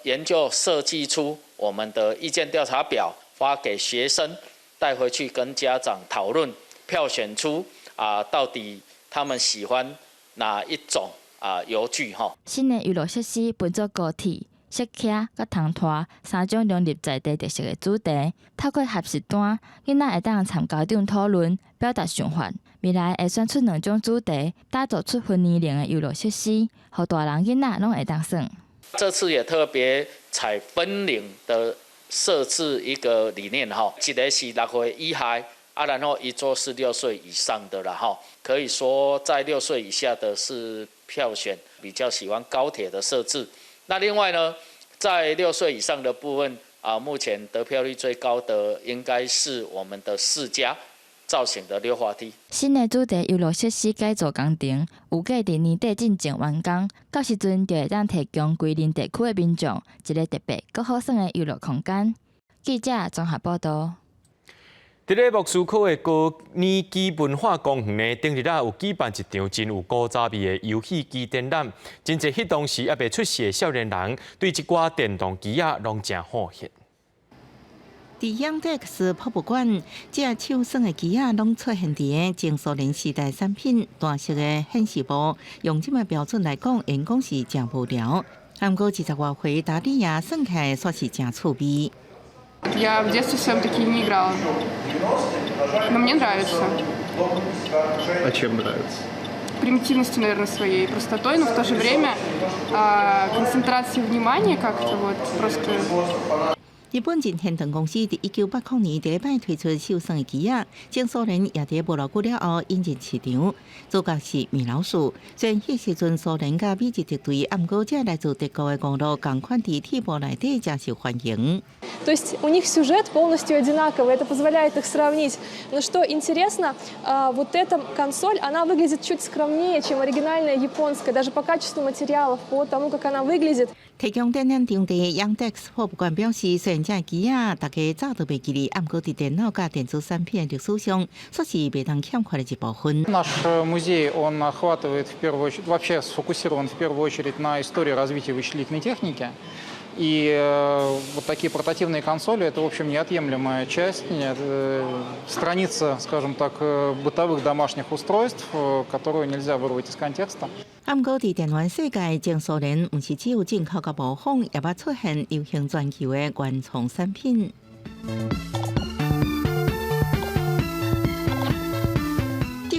研究設計出我們的意見調查表，發給學生帶回去跟家長討論，票選出啊到底他們喜歡哪一種啊遊具哈。新的遊樂設施分做高鐵、雪橇佮唐拖三種融入在地特色的主題，透過學習單，囡仔會當參家長討論，表達想法。未來會選出兩種主題，打造出分年齡的遊樂設施，予大人囡仔攏會當耍。這次也特別採分齡的設置一個理念哈，一个是6歲以下，啊，然後一桌是六歲以上的啦哈。可以說在六歲以下的是票選比較喜歡高鐵的設置。那另外呢，在六歲以上的部分啊，目前得票率最高的應該是我們的釋迦造型的溜滑梯。新的主題遊樂設施改造工程，預計佇年底進前完工，到時陣就會當提供龜苓地區的民眾一个特別閣好耍的遊樂空間。記者綜合報道。佇咧莫斯科的高爾基文化公園呢，頂日仔有舉辦一場真有古早味的遊戲機展覽，真濟彼當時猶未出世的少年人對這寡電動機仔攏誠好奇。佇揚德斯博物館，這手耍的機仔攏出現佇个前蘇聯時代產品，大色的顯示幕，用這馬標準來講，應講是誠無聊。毋過二十外歲達利亞耍起來煞是誠趣味。 Я в детстве своем такие не играла, но мне нравится. А чем нравится? Примитивностью, наверное, своей, простотой, но в то же время концентрацией внимания как-то вот просто. 日本任天堂公司佇1980年第一擺推出手耍的機仔，前蘇聯也佇無偌久了後引進市場。主角是米老鼠。雖然彼時陣蘇聯佮美日敵對，毋過這來自德國的娛樂仝款佇鐵幕內底誠受歡迎。 То есть у них сюжет полностью одинаковый, это позволяет их сравнить. Но что интересно, вот эта консоль, она выглядит чуть скромнее, чем оригинальная японская, даже по качеству материалов, по тому, как она выглядит. 提供展覽場地的揚德博物館表示，雖然這機仔大家早都袂記得，毋過佇電腦佮電子產品的歷史上，煞是袂當欠缺的一部分。 Наш музей, он охватывает в первую очередь, вообще сфокусирован в первую очередь на истории развития вычислительной техники. И вот такие портативные консоли – это, в общем, неотъемлемая часть, страница, скажем так, бытовых домашних устройств, которую нельзя вырвать из контекста. 毋過佇電玩世界，前蘇聯毋是只有進口佮模仿，也捌出現流行全球的原創產品。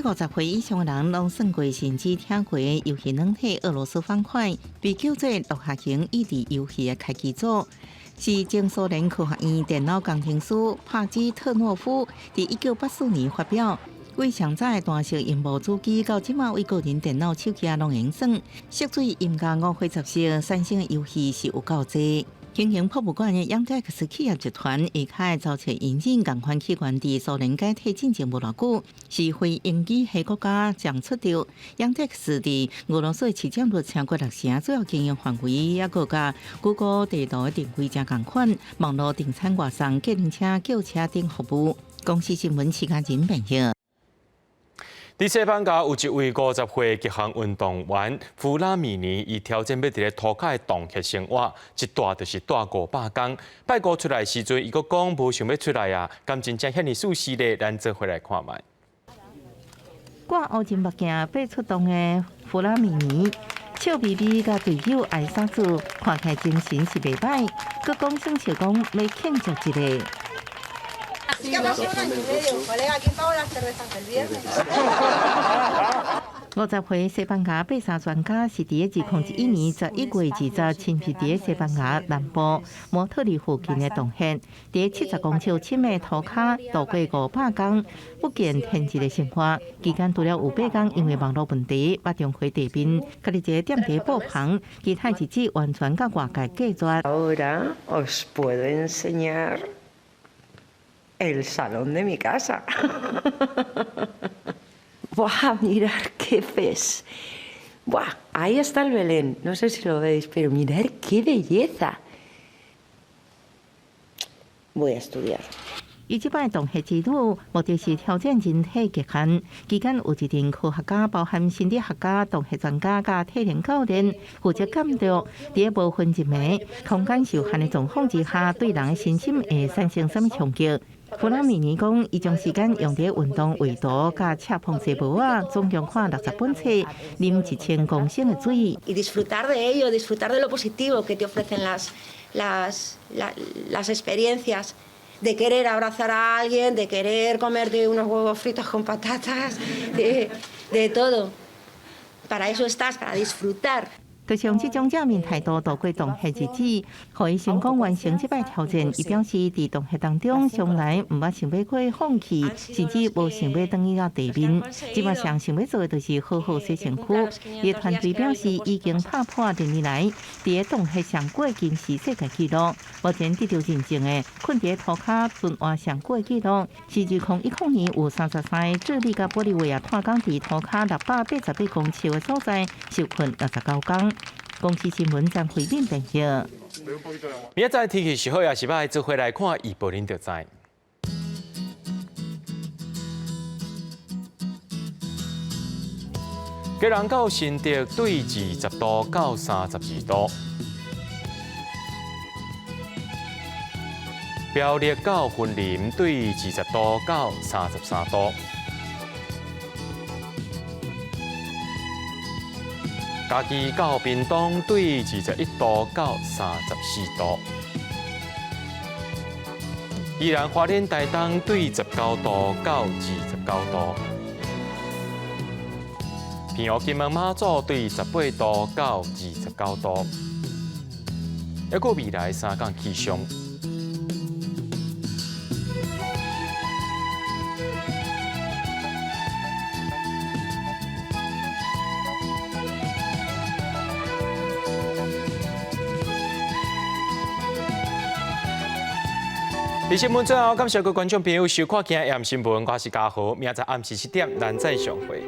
50歲以上的人攏耍過，甚至聽過遊戲軟體俄羅斯方塊，被叫做落下型益智遊戲的開基祖，是前蘇聯科學院電腦工程師帕基特諾夫佇1984年發表。為上早的單色螢幕主機，到這馬為個人電腦、手機仔攏會用耍，色水音樂五花十色，產生的遊戲是有夠濟。經營博物館的揚德斯企業集團，下跤的遭冊引進仝款起源佇蘇聯解體進前無偌久，是非英語系國家上出著。揚德斯佇俄羅斯市佔率超過六成，主要經營範圍抑閣佮谷歌地圖的定位誠仝款，網路訂餐外送、計程車、叫車等服務。公視新聞徐嘉仁編譯。佇西班牙有一位50歲極限運動員弗拉米尼，伊挑戰欲佇咧塗跤的洞穴生活，一蹛就是蹛500工。拜五出來時陣，伊閣講無想欲出來啊，敢真正遐爾舒適咧？咱做伙來看覓。掛烏金目鏡爬出洞的弗拉米尼，笑眯眯佮隊友艾莎子，看起來精神是袂䆀，閣講耍笑講欲慶祝一下。 Es que ha pasado un año y medio, colega, ¿quién pagó las cervezas del viernes? 50歲西班牙爬山專家是佇2001年11月20，親自佇西班牙南部摩特利附近的洞穴，佇70公尺深的塗跤度過500工不見天日的生活。期間除了有8工因為網路問題，捌重回地面，家己一个踮佇布棚，其他日子完全佮外界隔絕。 Ahora os puedo enseñar el salón de mi casa. Buah, mirad qué pez. Buah, ahí está el Belén. No sé si lo veis, pero mirad qué belleza. Voy a estudiar. 伊這擺洞穴之旅，目的是挑戰人體極限。期間有一陣科學家，包含心理學家、洞穴專家、佮體能教練，負責監督。佇無分日暝、空間受限的狀況之下，對人的身心會產生啥物衝擊？弗拉米尼講，伊將時間用佇運動畫圖、佮車縫紗帽仔，總共看60本冊，啉1000公升的水。 Y disfrutar de ello, disfrutar de lo positivo que te ofrecen las experiencias, de querer abrazar a alguien, de querer comerte unos huevos fritos con patatas, de todo. Para eso estás, para disfrutar. 就像這種正面態度度過洞穴日子，予伊成功完成這擺挑戰。伊表示，佇洞穴當中，從來毋捌想欲過放棄，甚至無想欲轉去到地面。這擺上想欲做的就是好好洗身軀。伊的團隊表示，已經拍破歷年來佇個洞穴上久的金氏世界紀錄。目前得著認證的，睏佇塗跤存活上久的紀錄，是2010年有33個智利佮玻利維亞炭工佇塗跤688公尺的所在受困69天。公視新聞張惠敏報道。明仔載天氣是好抑是䆀，做伙來看預報恁就知。基隆到新竹對20度到32度，苗栗到雲林對20度到33度。嘉義到屏東對21度到34度，宜蘭花蓮台東對19度到29度，澎湖金門馬祖對18度到29度，抑閣未來三工氣象。佇新聞最後，感謝各位觀眾朋友收看今日的新聞，我是嘉豪，明仔載暗時7點，咱再相會。